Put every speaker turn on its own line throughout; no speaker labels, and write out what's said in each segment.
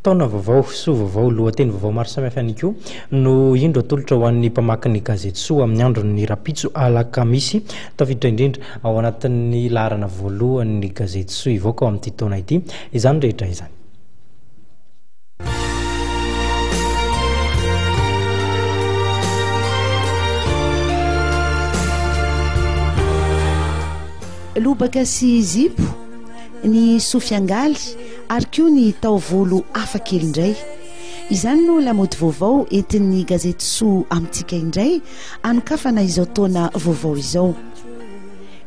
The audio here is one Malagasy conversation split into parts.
Taona vaovao, soa vaovao, lohateny vaovao maro samihafa ihany koa no indro atolotra ho an'ny mpamaky ny gazety Soa amin'ny andron'ny rahampitso alakamisy. Tafiditra indrindra ao anatin'ny laharana voalohany ny gazety Soa hivoaka ao amin'ity taona ity izany rehetra izany.
Lobaka sy zipo, ny soa fiangaly ary koa ny taovolo hafa kely indray. Izany no lamaody vaovao entin'ny gazety Soa amintsika indray hanokafana izao taona vaovao izao.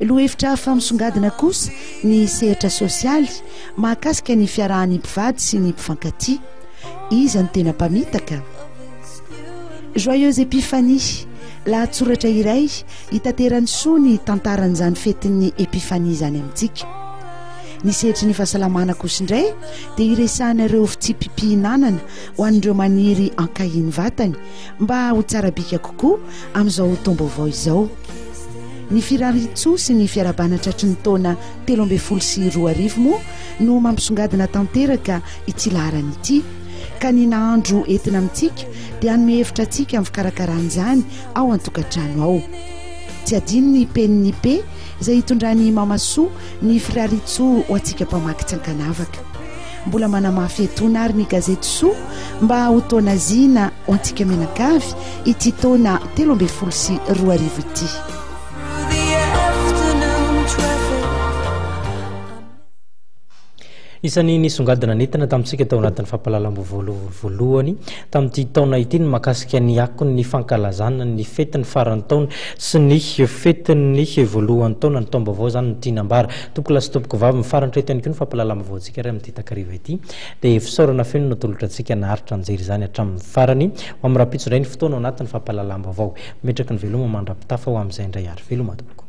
Lohahevitra hafa misongadina kosa ny sehatra sosialy mahakasika ny fiarahan'ny mpivady sy ny mpifankatia. Iza no tena mpamitaka? Joyeuse Epiphanie, lahatsoratra iray hitateran'i Soa ny tantaran'izany fetin'ny Epiphanie izany amintsika. Ny sehatry ny fahasalamana kosa indray dia hiresahana ireo fitsipi-pihinanana ho an'ireo maniry hankahy ny vatany mba ho tsara bika kokoa amin'izao taom-baovao izao. Ny firarian-tsoa sy ny fiarahabana tratry ny taona 2013 moa no mampisongadina tanteraka ity laharana ity ka ny nahandro entina amintsika dia hanome hevitra antsika amin'ny fikarakarana izany ao an-tokantrano ao. Tsy adino ny penin'ny P izay hitondran'i Mamasoa ny firarian-tsoa ho antsika mpamaky tsy ankanavaka. Mbola manamafy etoana ary ny gazety Soa mba ho taona zina ho antsika mianakavy ity taona 2013 ity.
Isan'ny nisongadina nentina tamintsika tao anatin'ny fampahalalam-baovao voalohany tamin'ity taona ity ny mahakasika ny akon'ny fankalazana ny fetin'ny faran'ny taona sy ny fetin'ny voalohan'ny taona, ny taom-baovao izany no tiana ambara. Tompokolahy sy tompokovavy, mifarana eto ihany koa ny fampahalalam-baovaontsika ary amin'ity takariva ity dia fisaorana feno no atolotra antsika naharitra nijery izany hatramin'ny farany. Ho amin'ny rahampitso indray ny fotoana ao anatin'ny fampahalalam-baovao. Mimetraka ny veloma mandra-pitafa ho amin'izay indray ary. Veloma tompoko.